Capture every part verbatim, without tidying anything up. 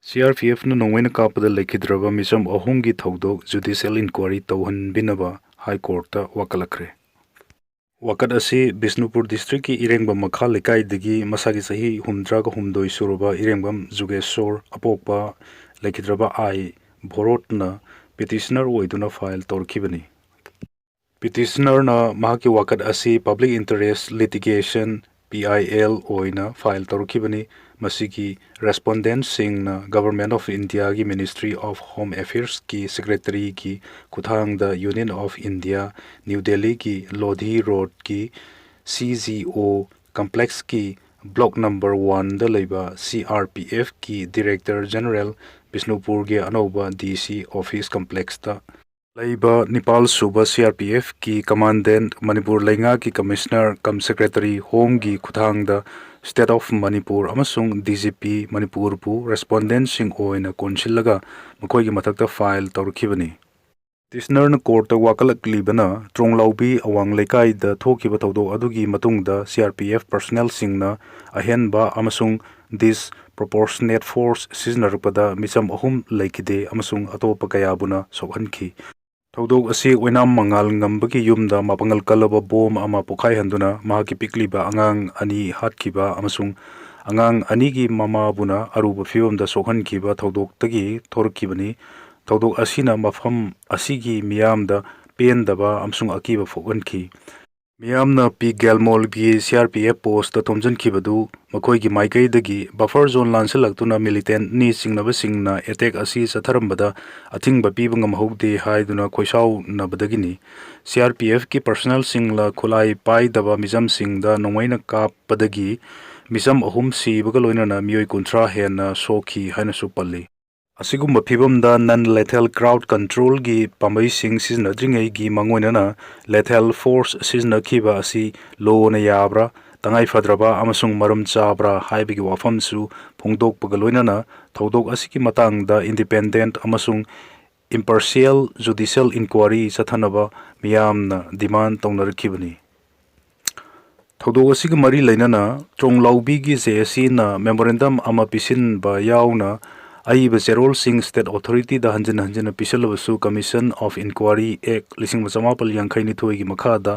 ꯁꯤ ꯑꯥꯔ ꯄꯤ ꯑꯦꯐꯅ ꯅꯣꯡꯃꯩꯅ ꯀꯥꯞꯄꯗ ꯂꯩꯈꯤꯗ꯭ꯔꯕ ꯃꯤꯆꯝ ꯑꯍꯨꯝꯒꯤ ꯊꯧꯗꯣꯛ ꯖꯨꯗꯤꯁꯤꯌꯦꯜ ꯏꯟꯀ꯭ꯋꯥꯔꯤ ꯇꯧꯍꯟꯕꯤꯅꯕ ꯍꯥꯏ ꯀꯣꯔꯠꯇ ꯋꯥꯀꯠꯂꯛꯈ꯭ꯔꯦ꯫ ꯋꯥꯀꯠ ꯑꯁꯤ ꯕꯤꯁꯅꯨꯄꯨꯔ ꯗꯤꯁꯇ꯭ꯔꯤꯛꯀꯤ ꯏꯔꯦꯡꯕꯝ ꯃꯈꯥ ꯂꯩꯀꯥꯏꯗꯒꯤ ꯃꯁꯥꯒꯤ ꯆꯍꯤ ꯍꯨꯝꯗ꯭ꯔꯥꯒ ꯍꯨꯝꯗꯣꯏ ꯁꯨꯔꯕ ꯏꯔꯦꯡꯕꯝ ꯖꯨꯒꯦꯁꯣꯔ ꯑꯄꯣꯛꯄ ꯂꯩꯈꯤꯗ꯭ꯔꯕ ꯑꯥꯏ ꯚꯣꯔꯣꯠꯅ ꯄꯤꯇꯤꯁꯅꯔ ꯑꯣꯏꯗꯨꯅ ꯐꯥꯏꯜ ꯇꯧꯔꯛꯈꯤꯕꯅꯤ꯫ ꯄꯤꯇꯤꯁꯅꯔꯅ ꯃꯍꯥꯛꯀꯤ ꯋꯥꯀꯠ ꯑꯁꯤ Public Interest Litigation, P I L, ꯑꯣꯏꯅ ꯐꯥꯏꯜ ꯇꯧꯔꯛꯈꯤꯕꯅꯤ꯫ ꯃꯁꯤꯒꯤ ꯔꯦꯁꯄꯣꯟꯗꯦꯟꯠꯁꯤꯡꯅ Government of Indiaꯒꯤ Ministry of Home Affairsꯀꯤ ꯁꯦꯀ꯭ꯔꯦꯇꯔꯤꯒꯤ ꯈꯨꯠꯊꯥꯡꯗ Union of India, ꯅ꯭ꯌꯨ ꯗꯦꯜꯂꯤꯒꯤ ꯂꯣꯙꯤ ꯔꯣꯗꯀꯤ C G O ꯀꯝꯄ꯭ꯂꯦꯛꯁꯀꯤ block number ꯋꯥꯟꯗ ꯂꯩꯕ ꯁꯤ ꯑꯥꯔ ꯄꯤ ꯑꯦꯐꯀꯤ ꯗꯤꯔꯦꯛꯇꯔ ꯖꯦꯅꯔꯦꯜ ꯕꯤꯁꯅꯨꯄꯨꯔꯒꯤ ꯑꯅꯧꯕ ꯗꯤ ꯁꯤ ꯑꯣꯐꯤꯁ ꯀꯝꯄ꯭ꯂꯦꯛꯁꯇ ꯂꯩꯕ ꯅꯤꯄꯥꯜ ꯁꯨꯕ ꯁꯤ ꯑꯥꯔ ꯄꯤ ꯑꯦꯐꯀꯤ ꯀꯃꯥꯟꯗꯦꯟꯠ, ꯃꯅꯤꯄꯨꯔ ꯂꯩꯉꯥꯛꯀꯤ ꯀꯃꯤꯁꯅꯔ ꯀꯝ ꯁꯦꯀ꯭ꯔꯦꯇꯔꯤ ꯍꯣꯝꯒꯤ ꯈꯨꯠꯊꯥꯡꯗ State of ꯃꯅꯤꯄꯨꯔ ꯑꯃꯁꯨꯡ ꯗꯤ ꯖꯤ ꯄꯤ ꯃꯅꯤꯄꯨꯔꯕꯨ ꯔꯦꯁꯄꯣꯟꯗꯦꯟꯠꯁꯤꯡ ꯑꯣꯏꯅ ꯀꯣꯟꯁꯤꯜꯂꯒ ꯃꯈꯣꯏꯒꯤ ꯃꯊꯛꯇ ꯐꯥꯏꯜ ꯇꯧꯔꯛꯈꯤꯕꯅꯤ꯫ ꯄꯤꯇꯤꯁꯅꯔꯅ ꯀꯣꯔꯠꯇ ꯋꯥꯀꯠꯂꯛꯂꯤꯕꯅ ꯇ꯭ꯔꯣꯡꯂꯥꯎꯕꯤ ꯑꯋꯥꯡ ꯂꯩꯀꯥꯏꯗ ꯊꯣꯛꯈꯤꯕ ꯊꯧꯗꯣꯛ ꯑꯗꯨꯒꯤ ꯃꯇꯨꯡꯗ ꯁꯤ ꯑꯥꯔ ꯄꯤ ꯑꯦꯐ ꯄꯔꯁꯅꯦꯜꯁꯤꯡꯅ ꯑꯍꯦꯟꯕ ꯑꯃꯁꯨꯡ ꯗꯤꯁꯄ꯭ꯔꯣꯄꯣꯔꯁꯅꯦꯠ ꯐꯣꯔꯁ ꯁꯤꯖꯤꯟꯅꯔꯛꯄꯗ ꯃꯤꯆꯝ ꯑꯍꯨꯝ ꯂꯩꯈꯤꯗꯦ ꯑꯃꯁꯨꯡ ꯑꯇꯣꯞꯄ ꯀꯌꯥꯕꯨꯅ ꯁꯣꯛꯍꯟꯈꯤ꯫ ꯊꯧꯗꯣꯛ ꯑꯁꯤ ꯑꯣꯏꯅꯥꯝ ꯃꯉꯥꯜ ꯉꯝꯕꯒꯤ ꯌꯨꯝꯗ ꯃꯄꯥꯡꯒꯜ ꯀꯜꯂꯕ ꯕꯣꯝ ꯑꯃ ꯄꯣꯈꯥꯏꯍꯟꯗꯨꯅ ꯃꯍꯥꯛꯀꯤ ꯄꯤꯛꯂꯤꯕ ꯑꯉꯥꯡ ꯑꯅꯤ ꯍꯥꯠꯈꯤꯕ ꯑꯃꯁꯨꯡ ꯑꯉꯥꯡ ꯑꯅꯤꯒꯤ ꯃꯃꯥꯕꯨꯅ ꯑꯔꯨꯕ ꯐꯤꯕꯝꯗ ꯁꯣꯛꯍꯟꯈꯤꯕ ꯊꯧꯗꯣꯛꯇꯒꯤ ꯊꯣꯔꯛꯈꯤꯕꯅꯤ꯫ ꯊꯧꯗꯣꯛ ꯑꯁꯤꯅ ꯃꯐꯝ ꯑꯁꯤꯒꯤ ꯃꯤꯌꯥꯝꯗ ꯄꯦꯟꯗꯕ ꯑꯃꯁꯨꯡ ꯑꯀꯤꯕ ꯄꯣꯛꯍꯟꯈꯤ꯫ ꯃꯤꯌꯥꯝꯅ ꯄꯤ ꯒꯦꯜꯃꯣꯜꯒꯤ C R P F post ꯊꯣꯝꯖꯤꯟꯈꯤꯕꯗꯨ ꯃꯈꯣꯏꯒꯤ ꯃꯥꯏꯀꯩꯗꯒꯤ ꯕꯐꯔ ꯖꯣꯟ ꯂꯥꯟꯁꯤꯜꯂꯛꯇꯨꯅ ꯃꯤꯂꯤꯇꯦꯟꯠꯅꯤ ꯆꯤꯡꯅꯕꯁꯤꯡꯅ ꯑꯦꯇꯦꯛ ꯑꯁꯤ ꯆꯠꯊꯔꯝꯕꯗ ꯑꯊꯤꯡꯕ ꯄꯤꯕ ꯉꯝꯍꯧꯗꯦ ꯍꯥꯏꯗꯨꯅ ꯈꯣꯏꯁꯥꯎꯅꯕꯗꯒꯤꯅꯤ꯫ ꯁꯤ ꯑꯥꯔ ꯄꯤ ꯑꯦꯐꯀꯤ ꯄꯔꯁꯅꯦꯜꯁꯤꯡꯅ ꯈꯨꯠꯂꯥꯏ ꯄꯥꯏꯗꯕ ꯃꯤꯆꯝꯁꯤꯡꯗ ꯅꯣꯡꯃꯩꯅ ꯀꯥꯞꯄꯗꯒꯤ ꯃꯤꯆꯝ ꯑꯍꯨꯝ ꯁꯤꯕꯒ ꯂꯣꯏꯅꯅ ꯃꯤꯑꯣꯏ ꯀꯨꯟꯊ꯭ꯔꯥ ꯍꯦꯟꯅ ꯁꯣꯛꯈꯤ ꯍꯥꯏꯅꯁꯨ ꯄꯜꯂꯤ꯫ ꯑꯁꯤꯒꯨꯝꯕ ꯐꯤꯕꯝꯗ non lethal crowd controlꯒꯤ ꯄꯥꯝꯕꯩꯁꯤꯡ ꯁꯤꯖꯤꯟꯅꯗ꯭ꯔꯤꯉꯩꯒꯤ ꯃꯥꯡꯑꯣꯏꯅꯅ lethal force ꯁꯤꯖꯤꯟꯅꯈꯤꯕ ꯑꯁꯤ ꯂꯣꯅ ꯌꯥꯕ꯭ꯔꯥ, ꯇꯉꯥꯏ ꯐꯗ꯭ꯔꯕ ꯑꯃꯁꯨꯡ ꯃꯔꯝ ꯆꯥꯕ꯭ꯔꯥ ꯍꯥꯏꯕꯒꯤ ꯋꯥꯐꯝꯁꯨ ꯐꯣꯡꯗꯣꯛꯄꯒ ꯂꯣꯏꯅꯅ ꯊꯧꯗꯣꯛ ꯑꯁꯤꯒꯤ ꯃꯇꯥꯡꯗ independent ꯑꯃꯁꯨꯡ impartial judicial inquiry ꯆꯠꯊꯅꯕ ꯃꯤꯌꯥꯝꯅ demand ꯇꯧꯅꯔꯛꯈꯤꯕꯅꯤ꯫ ꯊꯧꯗꯣꯛ ꯑꯁꯤꯒ ꯃꯔꯤ ꯂꯩꯅꯅ ꯇ꯭ꯔꯣꯡꯂꯥꯎꯕꯤꯒꯤ ꯖꯦ ꯑꯦ ꯁꯤꯅ memorandum ꯑꯃ ꯄꯤꯁꯤꯟꯕ ꯌꯥꯎꯅ ꯑꯏꯕ ꯆꯦꯔꯣꯜꯁꯤꯡ state authorityꯗ ꯍꯟꯖꯤꯟ ꯍꯟꯖꯤꯟꯅ ꯄꯤꯁꯤꯜꯂꯕꯁꯨ Commission of Inquiry Act ꯂꯤꯁꯤꯡ ꯑꯃ ꯆꯃꯥꯄꯜ ꯌꯥꯡꯈꯩ ꯅꯤꯊꯣꯏꯒꯤ ꯃꯈꯥꯗ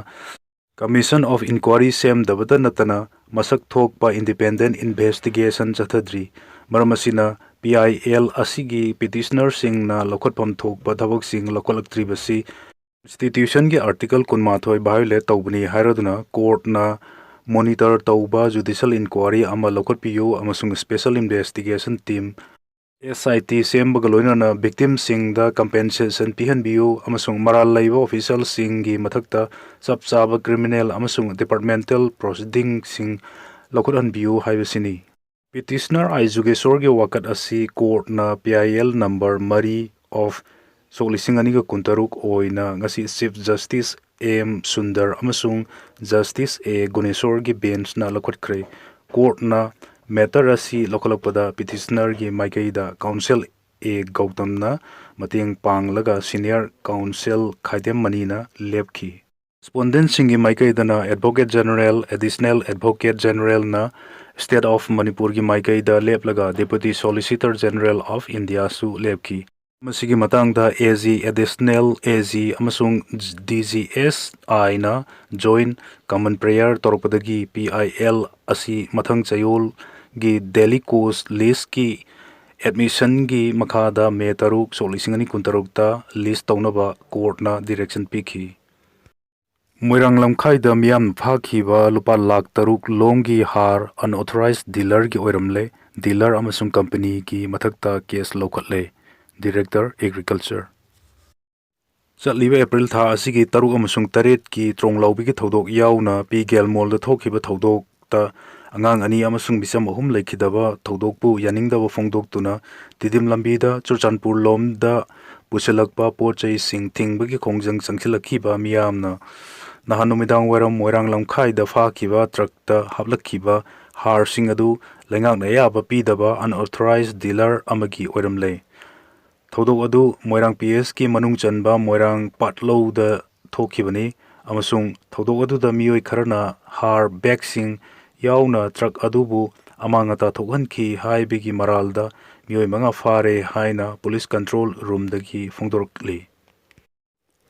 Commission of Inquiry ꯁꯦꯝꯗꯕꯇ ꯅꯠꯇꯅ ꯃꯁꯛ ꯊꯣꯛꯄ independent investigation ꯆꯠꯊꯗ꯭ꯔꯤ꯫ ꯃꯔꯝ ꯑꯁꯤꯅ P I L ꯑꯁꯤꯒꯤ petitionerꯁꯤꯡꯅ ꯂꯧꯈꯠꯐꯝ ꯊꯣꯛꯄ ꯊꯕꯛꯁꯤꯡ ꯂꯧꯈꯠꯂꯛꯇ꯭ꯔꯤꯕꯁꯤ Constitutionꯒꯤ Article ꯀꯨꯟꯃꯥꯊꯣꯏ violate ꯇꯧꯕꯅꯤ ꯍꯥꯏꯔꯗꯨꯅ courtꯅ monitor ꯇꯧꯕ judicial inquiry ꯑꯃ ꯂꯧꯈꯠꯄꯤꯌꯨ ꯑꯃꯁꯨꯡ special investigation team, S I T ꯁꯦꯝꯕꯒ ꯂꯣꯏꯅꯅ victimꯁꯤꯡꯗ compensation ꯄꯤꯍꯟꯕꯤꯌꯨ ꯑꯃꯁꯨꯡ ꯃꯔꯥꯜ ꯂꯩꯕ officialꯁꯤꯡꯒꯤ ꯃꯊꯛꯇ ꯆꯞ ꯆꯥꯕ criminal ꯑꯃꯁꯨꯡ departmental proceedingꯁꯤꯡ ꯂꯧꯈꯠꯍꯟꯕꯤꯌꯨ ꯍꯥꯏꯕꯁꯤꯅꯤ꯫ Petitioner I ꯖꯨꯒꯦꯁꯣꯔꯒꯤ ꯋꯥꯀꯠ ꯑꯁꯤ courtꯅ P I L number ꯃꯔꯤ of ꯁꯣꯛ ꯂꯤꯁꯤꯡ ꯑꯅꯤꯒ ꯀꯨꯟꯇꯔꯨꯛ ꯑꯣꯏꯅ ꯉꯁꯤ Chief Justice M ꯁꯨꯟꯗꯔ ꯑꯃꯁꯨꯡ Justice A ꯒꯨꯅꯦꯁꯣꯔꯒꯤ benchꯅ ꯂꯧꯈꯠꯈ꯭ꯔꯦ꯫ Courtꯅ matter ꯑꯁꯤ ꯂꯧꯈꯠꯂꯛꯄꯗ petitionerꯒꯤ ꯃꯥꯏꯀꯩꯗ counsel A ꯒꯧꯇꯝꯅ ꯃꯇꯦꯡ ꯄꯥꯡꯂꯒ senior counsel Khaidem ꯃꯅꯤꯅ ꯂꯦꯞꯈꯤ꯫ Respondentꯁꯤꯡꯒꯤ ꯃꯥꯏꯀꯩꯗꯅ Advocate General, Additional Advocate Generalꯅ State of ꯃꯅꯤꯄꯨꯔꯒꯤ ꯃꯥꯏꯀꯩꯗ ꯂꯦꯞꯂꯒ Deputy Solicitor General of Indiaꯁꯨ ꯂꯦꯞꯈꯤ꯫ ꯃꯁꯤꯒꯤ ꯃꯇꯥꯡꯗ A G, Additional A G ꯑꯃꯁꯨꯡ D G S Iꯅ joint common prayer ꯇꯧꯔꯛꯄꯗꯒꯤ P I L ꯑꯁꯤ ꯃꯊꯪ ꯆꯌꯣꯜꯒꯤ daily cost listꯀꯤ admissionꯒꯤ ꯃꯈꯥꯗ May ꯇꯔꯨꯛ, ꯁꯣꯛ ꯂꯤꯁꯤꯡ ꯑꯅꯤ ꯀꯨꯟꯇꯔꯨꯛꯇ list ꯇꯧꯅꯕ courtꯅ direction ꯄꯤꯈꯤ꯫ ꯃꯣꯏꯔꯥꯡ ꯂꯝꯈꯥꯏꯗ ꯃꯤꯌꯥꯝꯅ ꯐꯥꯈꯤꯕ ꯂꯨꯄꯥ ꯂꯥꯈ ꯇꯔꯨꯛ ꯂꯣꯝꯒꯤ ꯍꯥꯔ unauthorized dealerꯒꯤ ꯑꯣꯏꯔꯝꯂꯦ꯫ Dealer ꯑꯃꯁꯨꯡ companyꯒꯤ ꯃꯊꯛꯇ case ꯂꯧꯈꯠꯂꯦ꯫ Director Agriculture꯫ ꯆꯠꯂꯤꯕ April ꯊꯥ ꯑꯁꯤꯒꯤ ꯇꯔꯨꯛ ꯑꯃꯁꯨꯡ ꯇꯔꯦꯠꯀꯤ ꯇ꯭ꯔꯣꯡꯂꯥꯎꯕꯤꯒꯤ ꯊꯧꯗꯣꯛ ꯌꯥꯎꯅ ꯄꯤ ꯒꯦꯜꯃꯣꯜꯗ ꯊꯣꯛꯈꯤꯕ ꯊꯧꯗꯣꯛꯇ ꯑꯉꯥꯡ ꯑꯅꯤ ꯑꯃꯁꯨꯡ ꯃꯤꯆꯝ ꯑꯍꯨꯝ ꯂꯩꯈꯤꯗꯕ ꯊꯧꯗꯣꯛꯄꯨ ꯌꯥꯅꯤꯡꯗꯕ ꯐꯣꯡꯗꯣꯛꯇꯨꯅ ꯇꯤꯗꯤꯝ ꯂꯝꯕꯤꯗ ꯆꯨꯔꯆꯥꯟꯄꯨꯔ ꯂꯣꯝꯗ ꯄꯨꯁꯤꯜꯂꯛꯄ ꯄꯣꯠ ꯆꯩꯁꯤꯡ ꯊꯤꯡꯕꯒꯤ ꯈꯣꯡꯖꯪ ꯆꯪꯁꯤꯜꯂꯛꯈꯤꯕ ꯃꯤꯌꯥꯝꯅ ꯅꯍꯥꯟ ꯅꯨꯃꯤꯗꯥꯡ ꯋꯥꯏꯔꯝ ꯃꯣꯏꯔꯥꯡ ꯂꯝꯈꯥꯏꯗ ꯐꯥꯈꯤꯕ ꯇ꯭ꯔꯛꯇ ꯍꯥꯞꯂꯛꯈꯤꯕ ꯍꯥꯔꯁꯤꯡ ꯑꯗꯨ ꯂꯩꯉꯥꯛꯅ ꯑꯌꯥꯕ ꯄꯤꯗꯕ unauthorized dealer ꯑꯃꯒꯤ ꯑꯣꯏꯔꯝꯂꯦ꯫ ꯊꯧꯗꯣꯛ ꯑꯗꯨ ꯃꯣꯏꯔꯥꯡ P Sꯀꯤ ꯃꯅꯨꯡ ꯆꯟꯕ ꯃꯣꯏꯔꯥꯡ ꯄꯥꯠꯂꯧꯗ ꯊꯣꯛꯈꯤꯕꯅꯤ ꯑꯃꯁꯨꯡ ꯊꯧꯗꯣꯛ ꯑꯗꯨꯗ ꯃꯤꯑꯣꯏ ꯈꯔꯅ ꯍꯥꯔ bagꯁꯤꯡ ꯌꯥꯎꯅ ꯇ꯭ꯔꯛ ꯑꯗꯨꯕꯨ ꯑꯃꯥꯡ ꯑꯇꯥ ꯊꯣꯛꯍꯟꯈꯤ ꯍꯥꯏꯕꯒꯤ ꯃꯔꯥꯜꯗ ꯃꯤꯑꯣꯏ ꯃꯉꯥ ꯐꯥꯔꯦ ꯍꯥꯏꯅ police control roomꯗꯒꯤ ꯐꯣꯡꯗꯣꯔꯛꯂꯤ꯫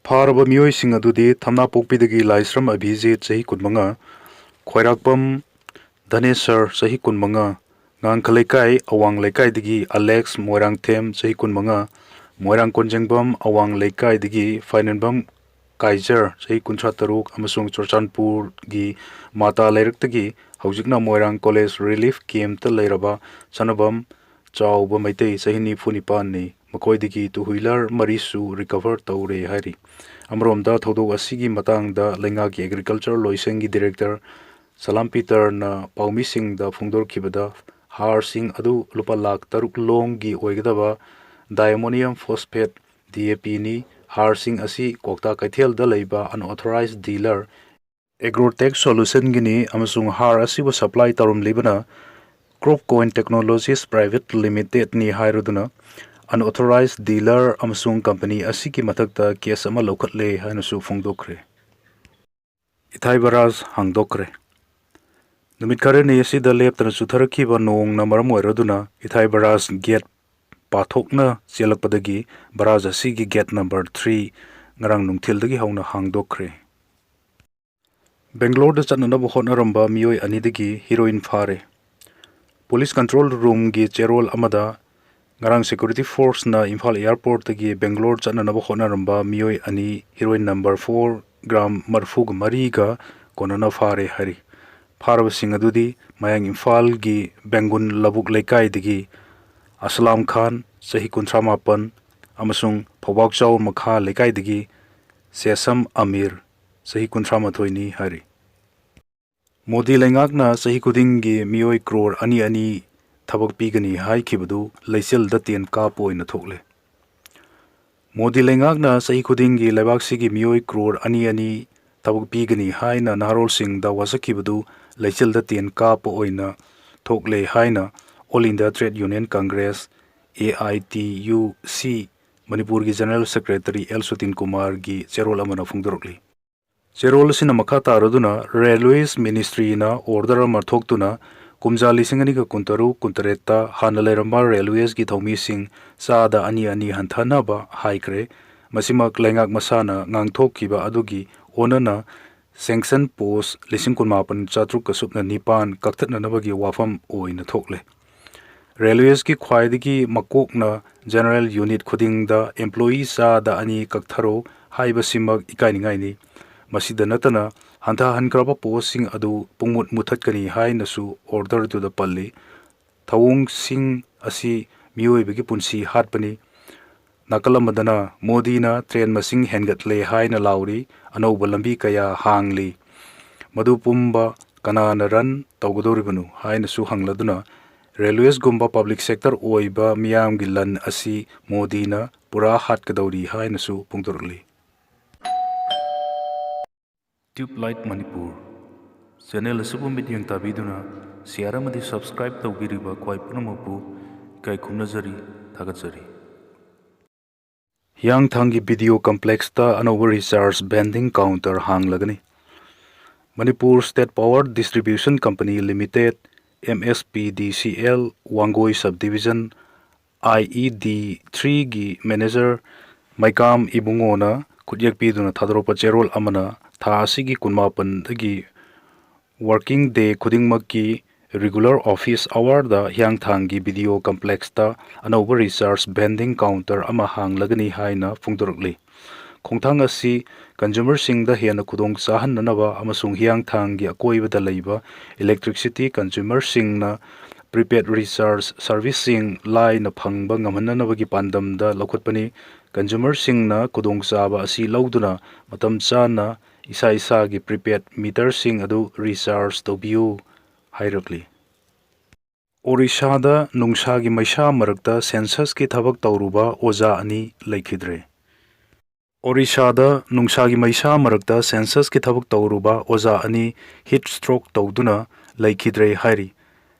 ꯐꯥꯔꯕ ꯃꯤꯑꯣꯏꯁꯤꯡ ꯑꯗꯨꯗꯤ ꯊꯝꯅꯥꯄꯣꯛꯄꯤꯗꯒꯤ ꯂꯥꯏꯁ꯭ꯔꯝ ꯑꯚꯤꯖꯤꯠ, ꯆꯍꯤ ꯀꯨꯟꯃꯉꯥ, ꯈ꯭ꯋꯥꯏꯔꯥꯛꯄꯝ ꯙꯅꯦꯁꯔ, ꯆꯍꯤ ꯀꯨꯟꯃꯉꯥ, ꯉꯥꯡꯈ ꯂꯩꯀꯥꯏ ꯑꯋꯥꯡ ꯂꯩꯀꯥꯏꯗꯒꯤ ꯑꯂꯦꯛꯁ ꯃꯣꯏꯔꯥꯡꯊꯦꯝ, ꯆꯍꯤ ꯀꯨꯟꯃꯉꯥ, ꯃꯣꯏꯔꯥꯡ ꯀꯣꯟꯖꯦꯡꯕꯝ ꯑꯋꯥꯡ ꯂꯩꯀꯥꯏꯗꯒꯤ ꯐꯥꯏꯅꯦꯟꯕꯝ ꯀꯥꯏꯖꯔ, ꯆꯍꯤ ꯀꯨꯟꯊ꯭ꯔꯥ ꯇꯔꯨꯛ, ꯑꯃꯁꯨꯡ ꯆꯨꯔꯆꯥꯟꯄꯨꯔꯒꯤ ꯃꯥꯇꯥ ꯂꯩꯔꯛꯇꯒꯤ ꯍꯧꯖꯤꯛꯅ ꯃꯣꯏꯔꯥꯡ ꯀꯣꯂꯦꯖ ꯔꯤꯂꯤꯐ ꯀꯦꯝꯞꯇ ꯂꯩꯔꯕ ꯁꯅꯥꯕꯝ ꯆꯥꯎꯕ ꯃꯩꯇꯩ, ꯆꯍꯤ ꯅꯤꯐꯨ ꯅꯤꯄꯥꯟꯅꯤ꯫ ꯃꯈꯣꯏꯗꯒꯤ two wheeler ꯃꯔꯤꯁꯨ recover ꯇꯧꯔꯦ ꯍꯥꯏꯔꯤ꯫ ꯑꯃꯔꯣꯝꯗ ꯊꯧꯗꯣꯛ ꯑꯁꯤꯒꯤ ꯃꯇꯥꯡꯗ ꯂꯩꯉꯥꯛꯀꯤ agriculture ꯂꯣꯏꯁꯪꯒꯤ director ꯁꯂꯥꯝ ꯄꯤꯇꯔꯅ ꯄꯥꯎꯃꯤꯁꯤꯡꯗ ꯐꯣꯡꯗꯣꯔꯛꯈꯤꯕꯗ, ꯍꯥꯔꯁꯤꯡ ꯑꯗꯨ ꯂꯨꯄꯥ ꯂꯥꯈ ꯇꯔꯨꯛ ꯂꯣꯡꯒꯤ ꯑꯣꯏꯒꯗꯕ diammonium phosphate, DAPꯅꯤ꯫ ꯍꯥꯔꯁꯤꯡ ꯑꯁꯤ ꯀ꯭ꯋꯥꯛꯇꯥ ꯀꯩꯊꯦꯜꯗ ꯂꯩꯕ unauthorized dealer Agrotech Solutionꯒꯤꯅꯤ ꯑꯃꯁꯨꯡ ꯍꯥꯔ ꯑꯁꯤꯕꯨ supply ꯇꯧꯔꯝꯂꯤꯕꯅ Cropcoin Technologies Private Limitedꯅꯤ ꯍꯥꯏꯔꯗꯨꯅ unauthorized dealer ꯑꯃꯁꯨꯡ company ꯑꯁꯤꯒꯤ ꯃꯊꯛꯇ case ꯑꯃ ꯂꯧꯈꯠꯂꯦ ꯍꯥꯏꯅꯁꯨ ꯐꯣꯡꯗꯣꯛꯈ꯭ꯔꯦ꯫ ꯏꯊꯥꯏ ꯕꯔꯥꯖ ꯍꯥꯡꯗꯣꯛꯈ꯭ꯔꯦ꯫ ꯅꯨꯃꯤꯠ ꯈꯔꯅꯤ ꯑꯁꯤꯗ ꯂꯦꯞꯇꯅ ꯆꯨꯊꯔꯛꯈꯤꯕ ꯅꯣꯡꯅ ꯃꯔꯝ ꯑꯣꯏꯔꯗꯨꯅ ꯏꯊꯥꯏ ꯕꯔꯥꯖ gate ꯄꯥꯊꯣꯛꯅ ꯆꯦꯜꯂꯛꯄꯗꯒꯤ ꯕꯔꯥꯖ ꯑꯁꯤꯒꯤ gate number three ꯉꯔꯥꯡ ꯅꯨꯡꯊꯤꯜꯗꯒꯤ ꯍꯧꯅ ꯍꯥꯡꯗꯣꯛꯈ꯭ꯔꯦ꯫ ꯕꯦꯡꯒ꯭ꯂꯣꯔꯗ ꯆꯠꯅꯅꯕ ꯍꯣꯠꯅꯔꯝꯕ ꯃꯤꯑꯣꯏ ꯑꯅꯤꯗꯒꯤ heroin ꯐꯥꯔꯦ꯫ Police control roomꯒꯤ ꯆꯦꯔꯣꯜ ꯑꯃꯗ ꯉꯔꯥꯡ security forceꯅ ꯏꯝꯐꯥꯜ airportꯇꯒꯤ ꯕꯦꯡꯒ꯭ꯂꯣꯔ ꯆꯠꯅꯅꯕ ꯍꯣꯠꯅꯔꯝꯕ ꯃꯤꯑꯣꯏ ꯑꯅꯤ heroin number four gram ꯃꯔꯤꯐꯨꯒ ꯃꯔꯤꯒ ꯀꯣꯟꯅꯅ ꯐꯥꯔꯦ ꯍꯥꯏꯔꯤ꯫ ꯐꯥꯔꯕꯁꯤꯡ ꯑꯗꯨꯗꯤ ꯃꯌꯥꯡ ꯏꯝꯐꯥꯜꯒꯤ ꯕꯦꯡꯒꯨꯟ ꯂꯧꯕꯨꯛ ꯂꯩꯀꯥꯏꯗꯒꯤ ꯑꯁꯂꯥꯝ ꯈꯥꯟ, ꯆꯍꯤ ꯀꯨꯟꯊ꯭ꯔꯥ ꯃꯥꯄꯟ, ꯑꯃꯁꯨꯡ ꯐꯧꯕꯥꯛꯆꯥꯎ ꯃꯈꯥ ꯂꯩꯀꯥꯏꯗꯒꯤ ꯁꯦꯁꯝ ꯑꯃꯤꯔ, ꯆꯍꯤ ꯀꯨꯟꯊ꯭ꯔꯥ ꯃꯥꯊꯣꯏꯅꯤ ꯍꯥꯏꯔꯤ꯫ ꯃꯣꯗꯤ ꯂꯩꯉꯥꯛꯅ ꯆꯍꯤ ꯈꯨꯗꯤꯡꯒꯤ ꯃꯤꯑꯣꯏ ꯀ꯭ꯔꯣꯔ ꯑꯅꯤ ꯑꯅꯤ ꯊꯕꯛ ꯄꯤꯒꯅꯤ ꯍꯥꯏꯈꯤꯕꯗꯨ ꯂꯩꯆꯤꯜꯗ ꯇꯦꯟ ꯀꯥꯞꯄ ꯑꯣꯏꯅ ꯊꯣꯛꯂꯦ꯫ ꯃꯣꯗꯤ ꯂꯩꯉꯥꯛꯅ ꯆꯍꯤ ꯈꯨꯗꯤꯡꯒꯤ ꯂꯩꯕꯥꯛꯁꯤꯒꯤ ꯃꯤꯑꯣꯏ ꯀ꯭ꯔꯣꯔ ꯑꯅꯤ ꯑꯅꯤ ꯊꯕꯛ ꯄꯤꯒꯅꯤ ꯍꯥꯏꯅ ꯅꯍꯥꯔꯣꯜꯁꯤꯡꯗ ꯋꯥꯁꯛꯈꯤꯕꯗꯨ ꯂꯩꯆꯤꯜꯗ ꯇꯦꯟ ꯀꯥꯞꯄ ꯑꯣꯏꯅ ꯊꯣꯛꯂꯦ ꯍꯥꯏꯅ All India Trade Union Congress, AITUC, ꯃꯅꯤꯄꯨꯔꯒꯤ General Secretary ꯑꯦꯜ ꯁꯨꯇꯤꯟ ꯀꯨꯃꯥꯔꯒꯤ ꯆꯦꯔꯣꯜ ꯑꯃꯅ ꯐꯣꯡꯗꯣꯔꯛꯂꯤ꯫ ꯆꯦꯔꯣꯜ ꯑꯁꯤꯅ ꯃꯈꯥ ꯇꯥꯔꯗꯨꯅ Railways Ministryꯅ order ꯑꯃ ꯊꯣꯛꯇꯨꯅ ꯀꯨꯝꯖꯥ ꯂꯤꯁꯤꯡ ꯑꯅꯤꯒ ꯀꯨꯟꯇꯔꯨꯛ ꯀꯨꯟꯇꯔꯦꯠꯇ ꯍꯥꯟꯅ ꯂꯩꯔꯝꯕ ꯔꯦꯜꯋꯦꯁꯀꯤ ꯊꯧꯃꯤꯁꯤꯡ ꯆꯥꯗ ꯑꯅꯤ ꯑꯅꯤ ꯍꯟꯊꯅꯕ ꯍꯥꯏꯈ꯭ꯔꯦ꯫ ꯃꯁꯤꯃꯛ ꯂꯩꯉꯥꯛ ꯃꯁꯥꯅ ꯉꯥꯡꯊꯣꯛꯈꯤꯕ ꯑꯗꯨꯒꯤ ꯑꯣꯟꯅꯅ ꯁꯦꯡꯁꯟ ꯄꯣꯁ ꯂꯤꯁꯤꯡ ꯀꯨꯟꯃꯥꯄꯟ ꯆꯥꯇ꯭ꯔꯨꯛꯀ ꯁꯨꯞꯅ ꯅꯤꯄꯥꯟ ꯀꯛꯊꯠꯅꯅꯕꯒꯤ ꯋꯥꯐꯝ ꯑꯣꯏꯅ ꯊꯣꯛꯂꯦ꯫ ꯔꯦꯜꯋꯦꯁꯀꯤ ꯈ꯭ꯋꯥꯏꯗꯒꯤ ꯃꯀꯣꯛꯅ ꯖꯦꯅꯔꯦꯜ ꯌꯨꯅꯤꯠ ꯈꯨꯗꯤꯡꯗ ꯑꯦꯝꯄ꯭ꯂꯣꯌꯤ ꯆꯥꯗ ꯑꯅꯤ ꯀꯛꯊꯔꯣ ꯍꯥꯏꯕꯁꯤꯃꯛ ꯏꯀꯥꯏꯅꯤꯡꯉꯥꯏꯅꯤ꯫ ꯃꯁꯤꯗ ꯅꯠꯇꯅ ꯍꯟꯊꯍꯟꯈ꯭ꯔꯕ ꯄꯣꯁꯁꯤꯡ ꯑꯗꯨ ꯄꯨꯡꯃꯨꯠ ꯃꯨꯊꯠꯀꯅꯤ ꯍꯥꯏꯅꯁꯨ ꯑꯣꯔꯗꯔꯗꯨꯗ ꯄꯜꯂꯤ꯫ ꯊꯧꯑꯣꯡꯁꯤꯡ ꯑꯁꯤ ꯃꯤꯑꯣꯏꯕꯒꯤ ꯄꯨꯟꯁꯤ ꯍꯥꯠꯄꯅꯤ꯫ ꯅꯥꯀꯜ ꯑꯃꯗꯅ ꯃꯣꯗꯤꯅ ꯇ꯭ꯔꯦꯟ ꯃꯁꯤꯡ ꯍꯦꯟꯒꯠꯂꯦ ꯍꯥꯏꯅ ꯂꯥꯎꯔꯤ, ꯑꯅꯧꯕ ꯂꯝꯕꯤ ꯀꯌꯥ ꯍꯥꯡꯂꯤ꯫ ꯃꯗꯨ ꯄꯨꯝꯕ ꯀꯅꯥꯅ ꯔꯟ ꯇꯧꯒꯗꯧꯔꯤꯕꯅꯣ ꯍꯥꯏꯅꯁꯨ ꯍꯪꯂꯗꯨꯅ ꯔꯦꯜꯋꯦꯁꯒꯨꯝꯕ ꯄꯕ꯭ꯂꯤꯛ ꯁꯦꯛꯇꯔ ꯑꯣꯏꯕ ꯃꯤꯌꯥꯝꯒꯤ ꯂꯟ ꯑꯁꯤ ꯃꯣꯗꯤꯅ ꯄꯨꯔꯥ ꯍꯥꯠꯀꯗꯧꯔꯤ ꯍꯥꯏꯅꯁꯨ ꯐꯣꯡꯗꯣꯔꯛꯂꯤ꯫ Tube Light Manipur ꯆꯦꯅꯦꯜ ꯑꯁꯤꯕꯨ ꯃꯤꯠꯌꯦꯡ ꯇꯥꯕꯤꯗꯨꯅ ꯁꯤꯌꯥꯔ ꯑꯃꯗꯤ ꯁꯕꯁꯀ꯭ꯔꯥꯏꯕ ꯇꯧꯕꯤꯔꯤꯕ ꯈ꯭ꯋꯥꯏ ꯄꯨꯝꯅꯃꯛꯄꯨ ꯏꯀꯥꯏ ꯈꯨꯝꯅꯖꯔꯤ, ꯊꯥꯒꯠꯆꯔꯤ꯫ ꯍꯤꯌꯥꯡꯊꯥꯡꯒꯤ ꯕꯤ ꯗꯤ ꯑꯣ ꯀꯝꯄ꯭ꯂꯦꯛꯁꯇ ꯑꯅꯧꯕ ꯔꯤꯆꯥꯔꯖ ꯚꯦꯟꯗꯤꯡ ꯀꯥꯎꯟꯇꯔ ꯍꯥꯡꯂꯒꯅꯤ꯫ Manipur state power distribution company limited, M S P D C L, Wangoi sub division, I E D ꯊ꯭ꯔꯤꯒꯤ ꯃꯦꯅꯦꯖꯔ ꯃꯩꯀꯥꯝ ꯏꯕꯨꯡꯉꯣꯅ ꯈꯨꯠꯌꯦꯛ ꯄꯤꯗꯨꯅ ꯊꯥꯗꯣꯔꯛꯄ ꯆꯦꯔꯣꯜ ꯑꯃꯅ ꯊꯥ ꯑꯁꯤꯒꯤ ꯀꯨꯟꯃꯥꯄꯟꯗꯒꯤ ꯋꯥꯔꯀꯤꯡ ꯗꯦ ꯈꯨꯗꯤꯡꯃꯛꯀꯤ ꯔꯤꯒꯨꯂꯔ ꯑꯣꯐꯤꯁ ꯑꯋꯥꯔꯗ ꯍꯤꯌꯥꯡꯊꯥꯡꯒꯤ ꯕꯤ ꯗꯤ ꯑꯣ ꯀꯝꯄ꯭ꯂꯦꯛꯁꯇ ꯑꯅꯧꯕ ꯔꯤꯆꯥꯔꯖ ꯚꯦꯟꯗꯤꯡ ꯀꯥꯎꯟꯇꯔ ꯑꯃ ꯍꯥꯡꯂꯒꯅꯤ ꯍꯥꯏꯅ ꯐꯣꯡꯗꯣꯔꯛꯂꯤ꯫ ꯈꯣꯡꯊꯥꯡ ꯑꯁꯤ ꯀꯟꯖꯨꯃꯔꯁꯤꯡꯗ ꯍꯦꯟꯅ ꯈꯨꯗꯣꯡ ꯆꯥꯍꯟꯅꯅꯕ ꯑꯃꯁꯨꯡ ꯍꯤꯌꯥꯡꯊꯥꯡꯒꯤ ꯑꯀꯣꯏꯕꯗ ꯂꯩꯕ ꯏꯂꯦꯛꯇ꯭ꯔꯤꯛꯁꯤꯇꯤ ꯀꯟꯖꯨꯃꯔꯁꯤꯡꯅ ꯄ꯭ꯔꯤꯄꯦꯗ ꯔꯤꯆꯥꯔꯖ ꯁꯔꯚꯤꯁꯁꯤꯡ ꯂꯥꯏꯅ ꯐꯪꯕ ꯉꯝꯍꯟꯅꯅꯕꯒꯤ ꯄꯥꯟꯗꯝꯗ ꯂꯧꯈꯠꯄꯅꯤ꯫ ꯀꯟꯖꯨꯃꯔꯁꯤꯡꯅ ꯈꯨꯗꯣꯡꯆꯥꯕ ꯑꯁꯤ ꯂꯧꯗꯨꯅ ꯃꯇꯝ ꯆꯥꯅ ꯏꯁꯥ ꯏꯁꯥꯒꯤ ꯄ꯭ꯔꯤꯄꯦꯗ ꯃꯤꯇꯔꯁꯤꯡ ꯑꯗꯨ ꯔꯤꯆꯥꯔꯖ ꯇꯧꯕꯤꯌꯨ ꯍꯥꯏꯔꯛꯂꯤ꯫ ꯑꯣꯔꯤꯁꯥꯗ ꯅꯨꯡꯁꯥꯒꯤ ꯃꯩꯁꯥ ꯃꯔꯛꯇ ꯁꯦꯟꯁꯁꯀꯤ ꯊꯕꯛ ꯇꯧꯔꯨꯕ ꯑꯣꯖꯥ ꯑꯅꯤ ꯂꯩꯈꯤꯗ꯭ꯔꯦ꯫ ꯑꯣꯔꯤꯁꯥꯗ ꯅꯨꯡꯁꯥꯒꯤ ꯃꯩꯁꯥ ꯃꯔꯛꯇ ꯁꯦꯟꯁꯁꯀꯤ ꯊꯕꯛ ꯇꯧꯔꯨꯕ ꯑꯣꯖꯥ ꯑꯅꯤ ꯍꯤꯠ ꯁ꯭ꯇ꯭ꯔꯣꯛ ꯇꯧꯗꯨꯅ ꯂꯩꯈꯤꯗ꯭ꯔꯦ ꯍꯥꯏꯔꯤ꯫